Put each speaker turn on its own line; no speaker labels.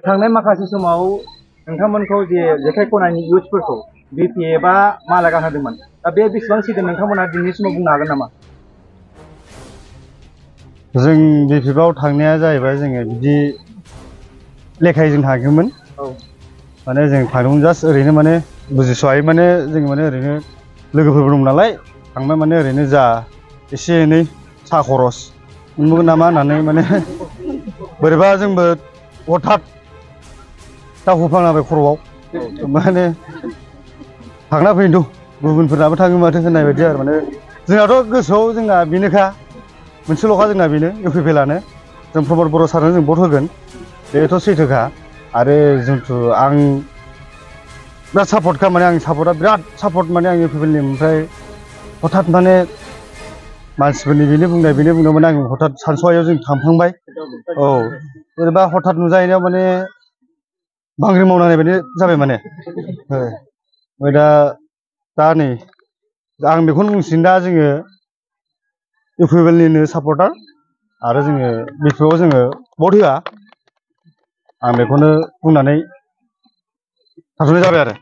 थांनाय माखासे समाव नोंथांमोनखौ जे जेखाइ खनायनि इयुथफोरखौ BPFआ माला गानहोदोंमोन दा बे बेसेबां सैथो नोंथांमोना दिनैनि समाव बुंनो हागोन नामा?
जों BPFआव थांनाया जाहैबाय जोङो बिदि लेखायै जों थाङाखैमोन। माने जों थांदोंमोन जास्ट ओरैनो माने बुजिस'हायै माने जों माने ओरैनो लोगोफोरबो दं नालाय थांबाय माने ओरैनो जा एसे एनै साहा खरस मोनबोगोन नामा होननानै माने बोरैबा जोंबो हथात दावखोफ्लांबाय खर'आव माने थांना फैनोथ' गुबुनफोरनाबो थाङो माथो होननाय बायदि आरो माने जोंनाथ' गोसोआव जोंना बेनोखा मोनसेल'खा जोंना बेनो UPPLआनो जों प्रमद बर' सारनो जों भट होगोन बेथ' सैथोखा आरो जोंथ' आं बिराद सापर्टखा माने आंनि सापर्टआ बिराद सापर्ट माने आं UPPLनि ओमफ्राय हथात माने मानसिफोरनि बेनो बुंनाय माने आं हथात सानस'हायैयाव जों थांफ्लांबाय औ बोरैबा हथात नुजाहैनायाव माने बांग्रि मावनाय बायदि जाबाय माने ओमफ्राय दा नै आं बेखौनो बुंसिगोन दा जोङो UPPLनिनो सापर्टार आरो जोङो BPFआव जोङो भट होआ आं बेखौनो बुंनानै थाथ'नाय जाबाय आरो।